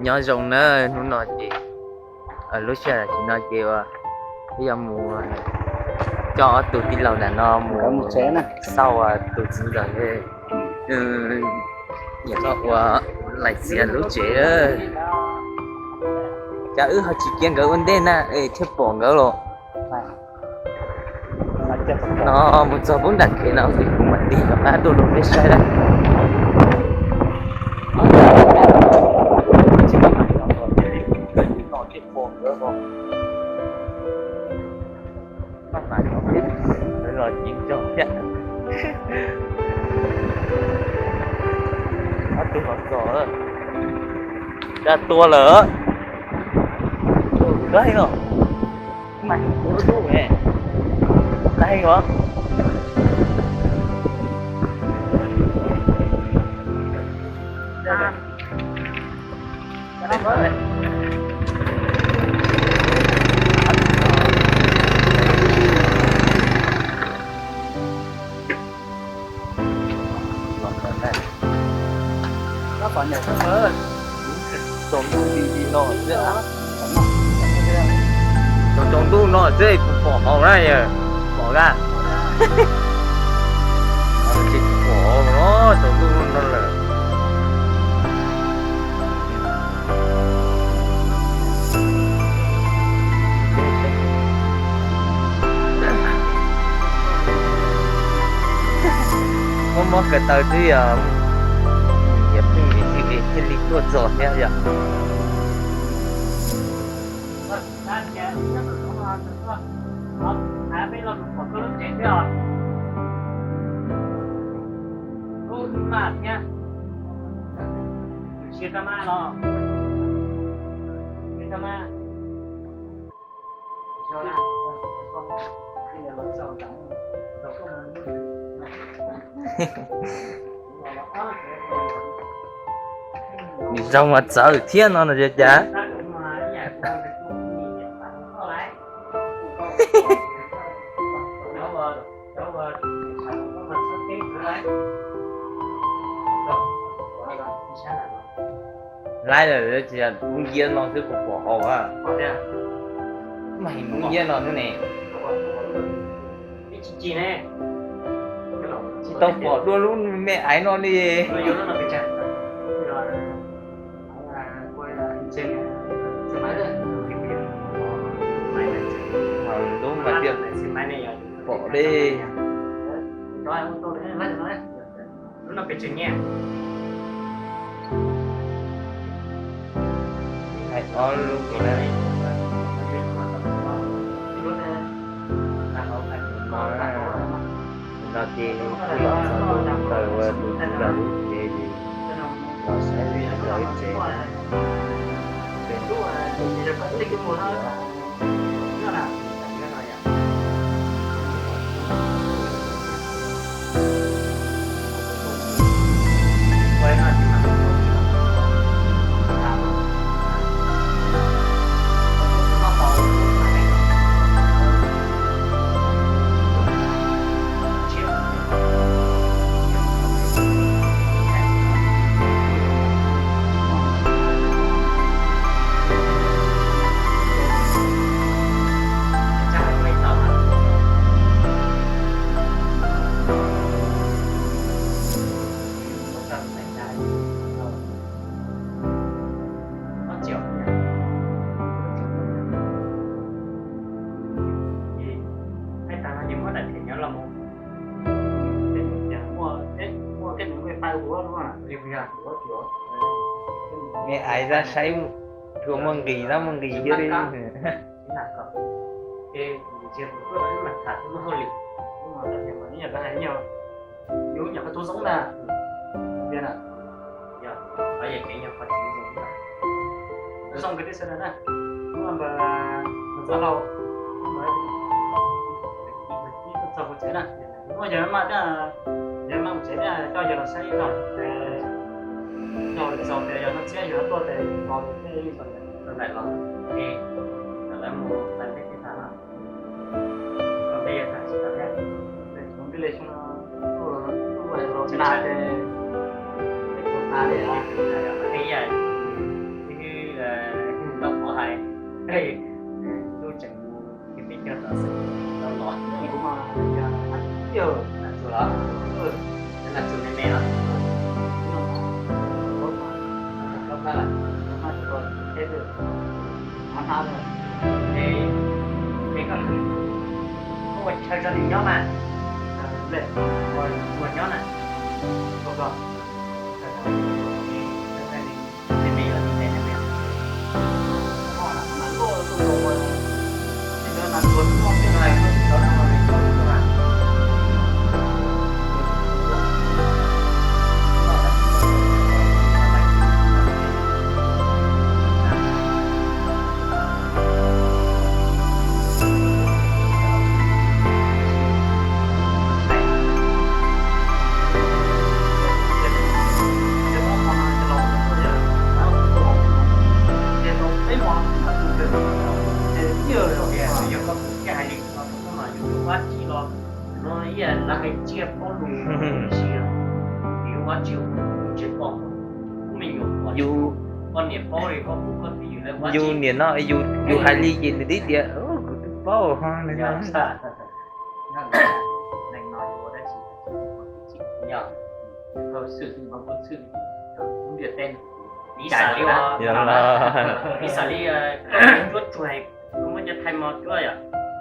Nyob zoo na, hnub no ces, lub sij hawm tam sim no ces wb yuav mus coj ob tug tij laug ntawm no mus xauj tus txiv ntxawm, nyiam los ua lais txiav lub tsev. Cas wb ho tsis cia nkawd ua ntej na es thiaj pom nkawd los. No mus txog pub nram kev no ces kuv mam tig rov qab tuaj rau peb saib na. Los ceev zog thiab. Ob tug hov txos, cas tua lawm. Laig los, laig os. Tsaus ntuj no xwb kuv pom hauv na yawg, pom a? Tsis pom no, tsaus ntuj no lawm. Mob mob ko taw twb yog, yog pheej thiaj li tuaj txog thiab yom. Nws zoo mas txawv thiab no no cas. Laib lawm, tsis yog lub nyiab no xwb kuv pom hauv a. Mas lub nyiab no xwb ne. Tsis tau pom dua lub me aiv no li. Lub mas thiaj pom li. Hais ob lub ko na. No ces kuj los txog lub taw ua tus txiv ntxawm lub tsev ces los saib txiv ntxawm lub tsev. Me aiv zaj saib rua muaj nqis, zaj muaj nqis thiab li. Yog mas thiaj, yog mas kuv tsev thiaj coj yawg los saib ib zaug, yog txaus tias yog no txiab yog tuaj tes tos tus thiaj li tau ntaim los, es lawv mus txais peb thiab tas los, los peb yuav tag tsis tau thiab. Tus nqi li xyoo no tuaj los tuaj los tsis Yog tau xwb, tau los. Kuv mas yog nas tsuag los, yog nas tsuag me me los. Es, es koj, koj ua chaw rau nws nyob mas, ua nyob na. Yog koj hais li no, yus ua dab tsi los no ib yam lawv hais tsiaj paub lus, tsiaj, yus ua dab tsi kuj tsis pom, kuj me nyuam pom, koj niam paub li koj kuj koj twb yus lawv ua dab tsi. Yus niam no yus, yus hais li ces nws twb tias kuv twb paub li no. Yog, piv xam li, piv xam li koj cuab tsuag, kuv muab cov thaij mos cuab yom,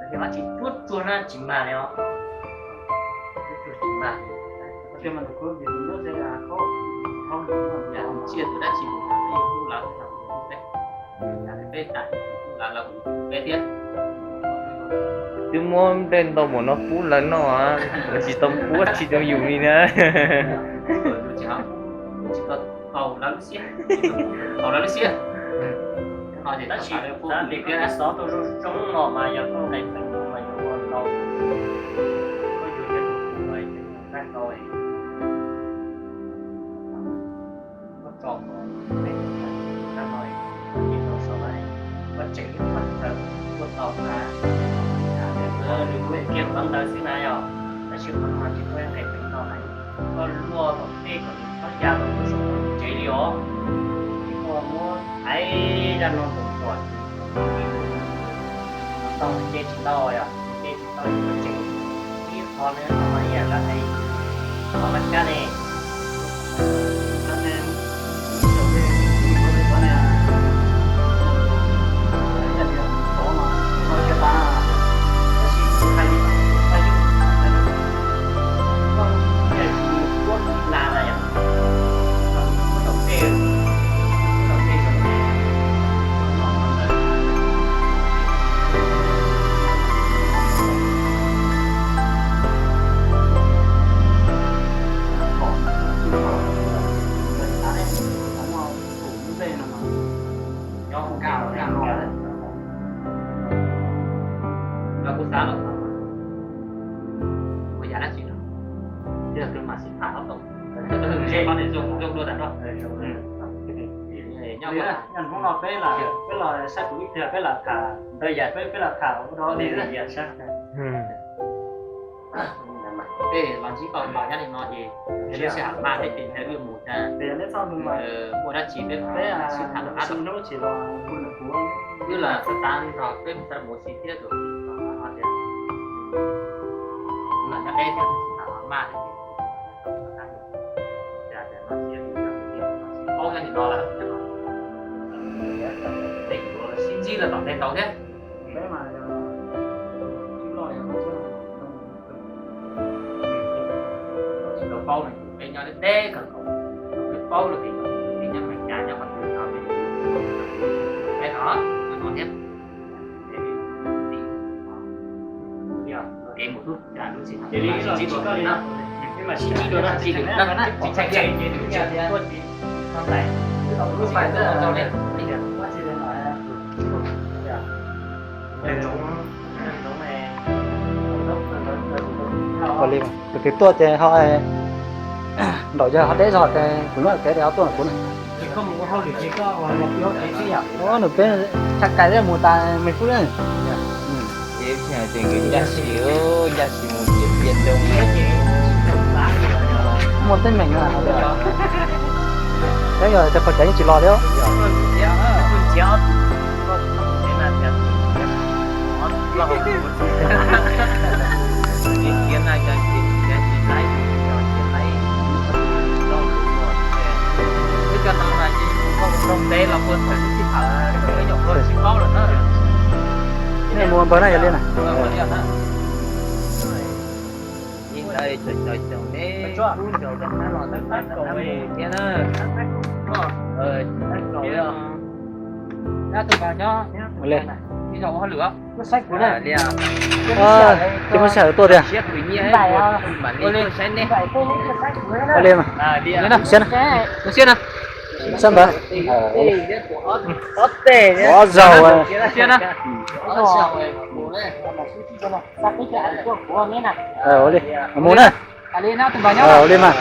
lawv tias dab tsi cuab tsuag na tsis mag li os. Cuab tsuag tsis mag. Tsiaj tus dab tsi mus pub lawv, peb tas pub lawv, lawv peb thiab. Twb muab nplej ntau npaum no pub lawv noj, lawv tsis tau pub tsis tau yus li na. Tsis tau haum lawv lub siab, haum lawv lub siab. No ces tab sis xov tau zoo zoo no mas yog koj nqis peev mas yuav ua tau, koj yuav cov tus tus mas yeej tau. Koj tso kom peb kab no ces tau sau lawm, koj tseem ib qho ntawd tuaj tau na. Nws muaj kiag qhov ntawd xwb na yom, tab sis qhov no tsis muaj nqis peev no na. Koj luaj tom tej kom nws txhob ya los rau saum tsev li os. Ces koj muab thaiv zaj no mus kom tau ces tsis tau yom, ces tsis tau ces koj tseem ib qho na, no mas ib yam lawv hais qhov laj kab ne. Los kuv xav los ua yam dab tsi no, yog tus mas xib tham ob tau. Zoo dua tas no. Nyob Hmoob no peb los, peb los saib kuv ib pliag peb los tham ntau yam, peb los tham ua dog li yam sab. Tej los ntsib tau npaum nyob li no ces sij hawm mas tej ces ntawd wb mus tas, ua dab tsi peb sib tham rov qab. Wb los xav tas nrog peb mus tas mus si thiab tus no tias los nyob deb thiab sib tham maj thiab ces paub nyob li no lawm, tej yuav sib ntsib lawm tom ntej tau thiab. Tsis tau paub no ces peb nyob deb deb kawg nkaus, peb paub los ces peb nyob Meskas nyob qhov twg no peb no, no thiab. Kev mus tub cas lub sij hawm sib ntsib dua na, peb mam sib ntsib dua na, sib ntsib dua na. Ua li, tus twg tuaj ces ho nraum yawg ho deb zog ces kuv nyob kev ces ho tuaj kuv na. Nws peb tshaj kais thiab mus tas me pub na. Ces ncaj si, ncaj si mus tias tias zoo. Muaj teeb meem na. Peb yog cov qhov caiv yeej tsis los thiab. Nej mus npawg na, yog li na. Ces muab sij hawm tuaj tiag. Ua li mas. Siab na. Siab ntawd. Ob zaug. Ua li, mus na. Ua li mas.